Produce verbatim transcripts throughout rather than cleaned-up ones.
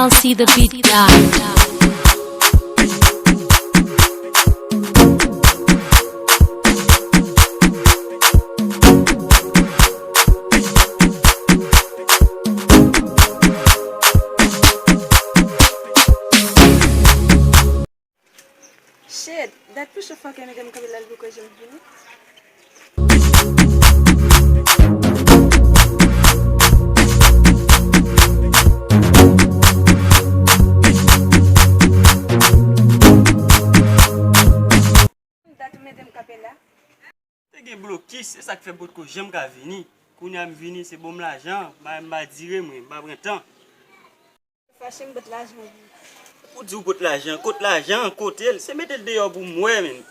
I'll see the beat die. Shit, dat plis yo fòk e mete m kanpe la l poko janm vini. Dat ou mete m kanpe la. Te gen blokis, se sa k fè m potko janm ka vini. Kounye a m vini, se ban m lajan, ba m ba dire mwen, m pa pran tan. Fache m pot lajan. Ou di w pot lajan, kot lajan, kote l, se mete l deyò pou m wè, menm.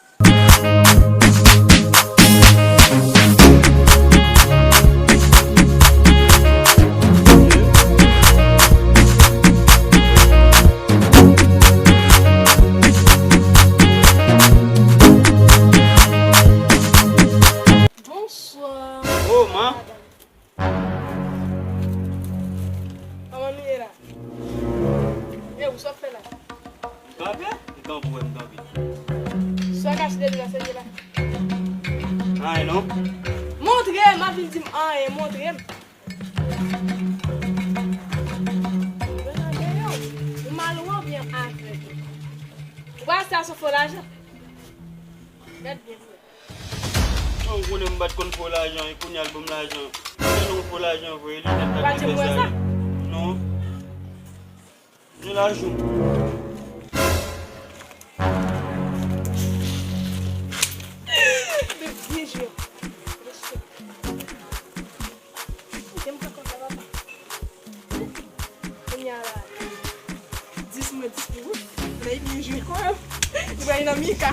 Bonswa. Oh, man. Kòman nou ye la? E ou sa w ap fè la? Kanpe? M kanpe, wè m kanpe. Sa w kache depi la, se la. Anyen non. Montre m, ap vin di m anyen, montre m. Ou malwe oubyen avèg? Ou pa wè sa se fo lajan? Gad byen pou wè. Ou konnen m pa t konn fo lajan, e kounye a l ban m lajan. Kounye a l ban m fo lajan vre, li nèt la. Ou pa janm wè sa? Non. Gen lajan. Byen jwe. Respè. Kote m pran kòb la, papa? Kounye a la, dis mwen dis pou ou. Nan li byen jwe. Li pral nan Mika.